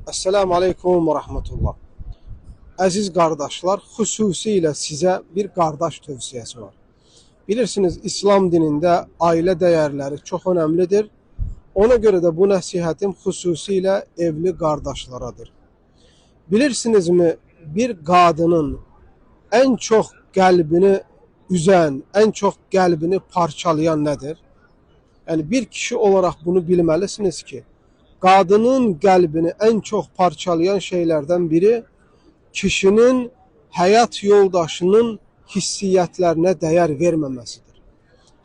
Əssalamu aleykum və rəhmətullah. Əziz qardaşlar, xüsusilə sizə bir qardaş tövsiyəsi var. Bilirsiniz, İslam dinində ailə dəyərləri çox önəmlidir. Ona görə də bu nəsihətim xüsusilə evli qardaşlaradır. Bilirsinizmi, bir qadının ən çox qəlbini üzən, ən çox qəlbini parçalayan nədir? Yəni bir kişi olaraq bunu bilməlisiniz ki, qadının qəlbini ən çox parçalayan şeylərdən biri kişinin həyat yoldaşının hissiyyətlərinə dəyər verməməsidir.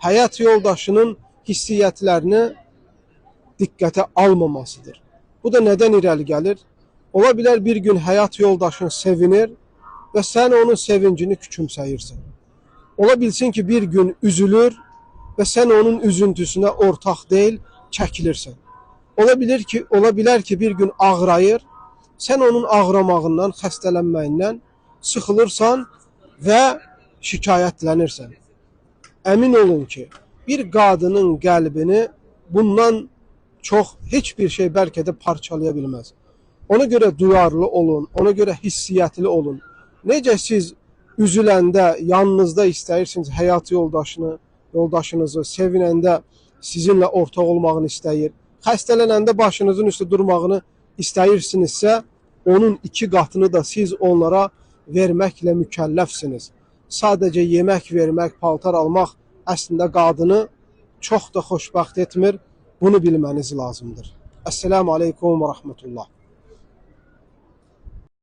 Həyat yoldaşının hissiyyətlərini diqqətə almamasıdır. Bu da nədən irəli gəlir? Ola bilər bir gün həyat yoldaşın sevinir və sən onun sevincini küçümsəyirsən. Ola bilsin ki, bir gün üzülür və sən onun üzüntüsünə ortaq deyil, çəkilirsən. Ola bilər ki, ola bilər ki, bir gün ağrayır, sən onun ağramağından, xəstələnməyindən sıxılırsan və şikayətlənirsən. Əmin olun ki, bir qadının qəlbini bundan çox heç bir şey bəlkə də parçalaya bilməz. Ona görə duyarlı olun, ona görə hissiyyətli olun. Necə siz üzüləndə yanınızda istəyirsiniz həyat yoldaşını, yoldaşınızı, sevinəndə sizinlə ortaq olmağını istəyir, xəstələnəndə başınızın üstə durmağını istəyirsinizsə, onun iki qatını da siz onlara verməklə mükəlləfsiniz. Sadəcə yemək vermək, paltar almaq əslində qadını çox da xoşbəxt etmir. Bunu bilməniz lazımdır. Əssalamu aleykum və rəhmətullah.